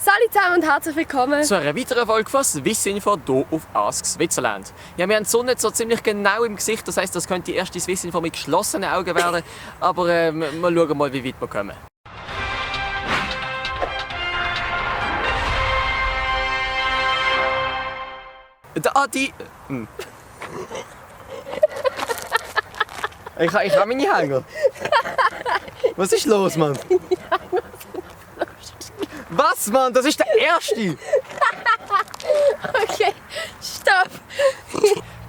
Salut zusammen und herzlich willkommen zu einer weiteren Folge von Swissinfo hier auf Ask Switzerland. Ja, wir haben die Sonne so ziemlich genau im Gesicht, das heisst, das könnte die erste Swissinfo mit geschlossenen Augen werden. Aber wir schauen mal, wie weit wir kommen. Der Adi... Ich habe meine Hänger. Was ist los, Mann? Was, Mann? Das ist der erste! Okay, stopp!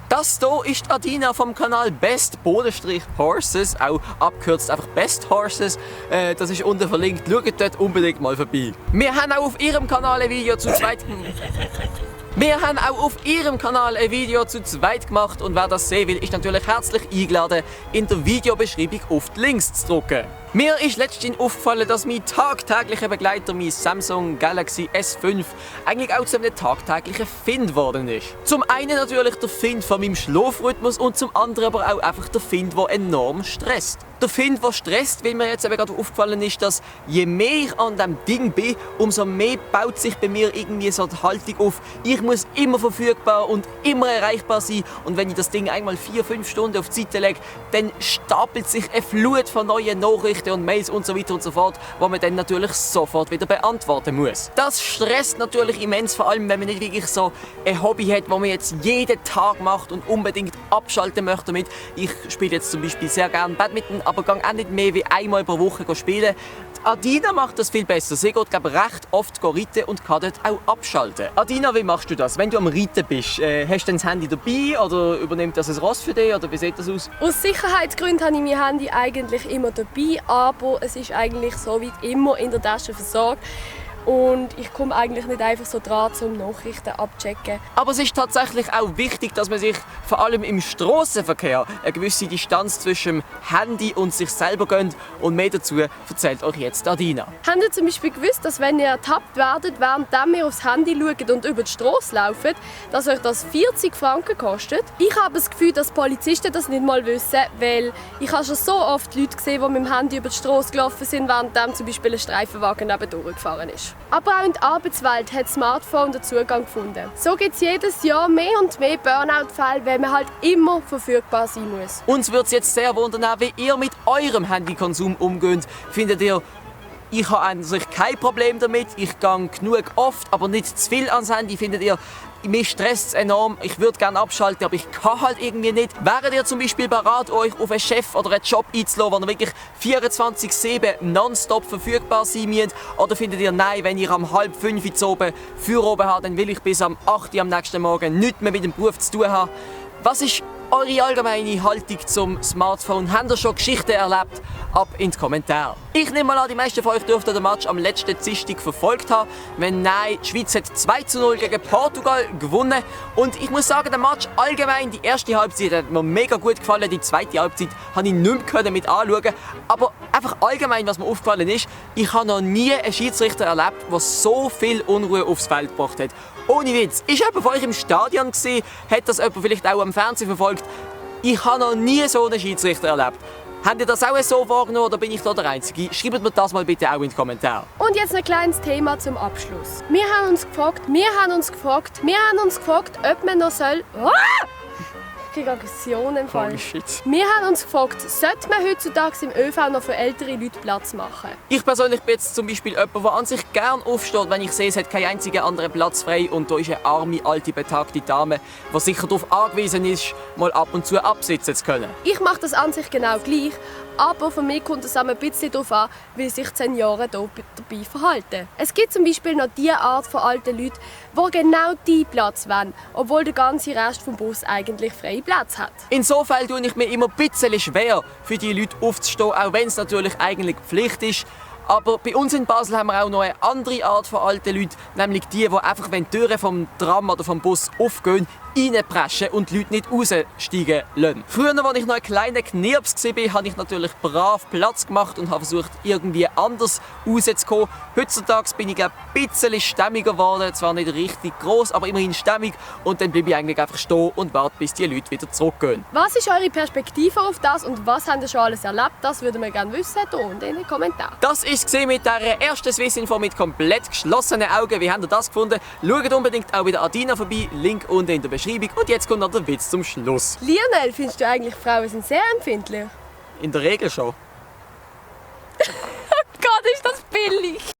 Das hier ist Adina vom Kanal Best_Horses, auch abgekürzt einfach Best Horses. Das ist unten verlinkt, schaut dort unbedingt mal vorbei. Wir haben auch auf ihrem Kanal ein Video zu zweit gemacht und wer das sehen will, ist natürlich herzlich eingeladen, in der Videobeschreibung auf die Links zu drücken. Mir ist letztens aufgefallen, dass mein tagtäglicher Begleiter, mein Samsung Galaxy S5, eigentlich auch zu einem tagtäglichen Find geworden ist. Zum einen natürlich der Find von meinem Schlafrhythmus und zum anderen aber auch einfach der Find, der enorm stresst. Der Find, der stresst, weil mir jetzt eben gerade aufgefallen ist, dass je mehr ich an diesem Ding bin, umso mehr baut sich bei mir irgendwie so die Haltung auf. Ich muss immer verfügbar und immer erreichbar sein und wenn ich das Ding einmal 4-5 Stunden auf die Seite lege, dann stapelt sich eine Flut von neuen Nachrichten und Mails und so weiter und so fort, wo man dann natürlich sofort wieder beantworten muss. Das stresst natürlich immens, vor allem wenn man nicht wirklich so ein Hobby hat, das man jetzt jeden Tag macht und unbedingt abschalten möchte damit. Ich spiele jetzt zum Beispiel sehr gerne Badminton, aber gehe auch nicht mehr wie einmal pro Woche spielen. Die Adina macht das viel besser. Sie geht recht oft reiten und kann dort auch abschalten. Adina, wie machst du das? Wenn du am Reiten bist, hast du das Handy dabei oder übernimmt das ein Ross für dich oder wie sieht das aus? Aus Sicherheitsgründen habe ich mein Handy eigentlich immer dabei, aber es ist eigentlich so weit immer in der Tasche versorgt. Und ich komme eigentlich nicht einfach so dran, um Nachrichten abzuchecken. Aber es ist tatsächlich auch wichtig, dass man sich vor allem im Strassenverkehr eine gewisse Distanz zwischen dem Handy und sich selber gönnt. Und mehr dazu erzählt euch jetzt Adina. Habt ihr zum Beispiel gewusst, dass wenn ihr ertappt werdet, während ihr aufs Handy schaut und über die Straße lauft, dass euch das 40 Franken kostet? Ich habe das Gefühl, dass Polizisten das nicht mal wissen, weil ich habe schon so oft Leute gesehen, die mit dem Handy über die Straße gelaufen sind, während zum Beispiel ein Streifenwagen nebendurch gefahren ist. Aber auch in der Arbeitswelt hat das Smartphone den Zugang gefunden. So gibt es jedes Jahr mehr und mehr Burnout-Fälle, weil man halt immer verfügbar sein muss. Uns würde es jetzt sehr wundern, wie ihr mit eurem Handykonsum umgeht. Findet ihr, ich habe eigentlich kein Problem damit, ich gehe genug oft, aber nicht zu viel ans Handy. Findet ihr, mich stresst es enorm, ich würde gerne abschalten, aber ich kann halt irgendwie nicht. Wäret ihr zum Beispiel bereit, euch auf einen Chef oder einen Job einzulassen, wo ihr wirklich 24/7 nonstop verfügbar sein müsst? Oder findet ihr, nein, wenn ich am 4:30 Uhr oben für oben habe, dann will ich bis am 8 Uhr am nächsten Morgen nichts mehr mit dem Beruf zu tun haben? Was ist eure allgemeine Haltung zum Smartphone? Habt ihr schon Geschichten erlebt? Ab in die Kommentare. Ich nehme mal an, die meisten von euch dürften den Match am letzten Dienstag verfolgt haben. Wenn nein, die Schweiz hat 2:0 gegen Portugal gewonnen. Und ich muss sagen, der Match allgemein, die erste Halbzeit hat mir mega gut gefallen. Die zweite Halbzeit habe ich nicht mehr mit anschauen. Aber einfach allgemein, was mir aufgefallen ist, ich habe noch nie einen Schiedsrichter erlebt, der so viel Unruhe aufs Feld gebracht hat. Ohne Witz. Ist jemand von euch im Stadion gewesen? Hat das jemand vielleicht auch am Fernsehen verfolgt? Ich habe noch nie so einen Schiedsrichter erlebt. Habt ihr das auch so wahrgenommen oder bin ich da der Einzige? Schreibt mir das mal bitte auch in die Kommentare. Und jetzt ein kleines Thema zum Abschluss. Wir haben uns gefragt, ob man noch soll... Ich kriege Aggression im Fall. Holy shit. Wir haben uns gefragt, sollte man heutzutage im ÖV noch für ältere Leute Platz machen? Ich persönlich bin jetzt zum Beispiel jemand, der an sich gerne aufsteht, wenn ich sehe, es hat keinen einzigen anderen Platz frei und da ist eine arme, alte, betagte Dame, die sicher darauf angewiesen ist, mal ab und zu absitzen zu können. Ich mache das an sich genau gleich, aber für mich kommt es ein bisschen darauf an, wie sich die Senioren hier dabei verhalten. Es gibt zum Beispiel noch die Art von alten Leuten, die genau diesen Platz wollen, obwohl der ganze Rest des Bus eigentlich freie Platz hat. Insofern tue ich mir immer ein bisschen schwer, für die Leute aufzustehen, auch wenn es natürlich eigentlich Pflicht ist. Aber bei uns in Basel haben wir auch noch eine andere Art von alten Leuten, nämlich die einfach, wenn die Türen vom Tram oder vom Bus aufgehen, reinpreschen und die Leute nicht raussteigen lassen. Früher, als ich noch ein kleiner Knirps war, habe ich natürlich brav Platz gemacht und habe versucht, irgendwie anders rauszukommen. Heutzutage bin ich ein bisschen stämmiger geworden, zwar nicht richtig gross, aber immerhin stämmig. Und dann bleibe ich eigentlich einfach stehen und warte, bis die Leute wieder zurückgehen. Was ist eure Perspektive auf das und was habt ihr schon alles erlebt? Das würden wir gerne wissen, hier unten in den Kommentaren. Das war es mit der ersten Swissinfo mit komplett geschlossenen Augen. Wie habt ihr das gefunden? Schaut unbedingt auch bei der Adina vorbei, Link unten in der Beschreibung. Und jetzt kommt noch der Witz zum Schluss. Lionel, findest du eigentlich, Frauen sind sehr empfindlich? In der Regel schon. Gott, ist das billig!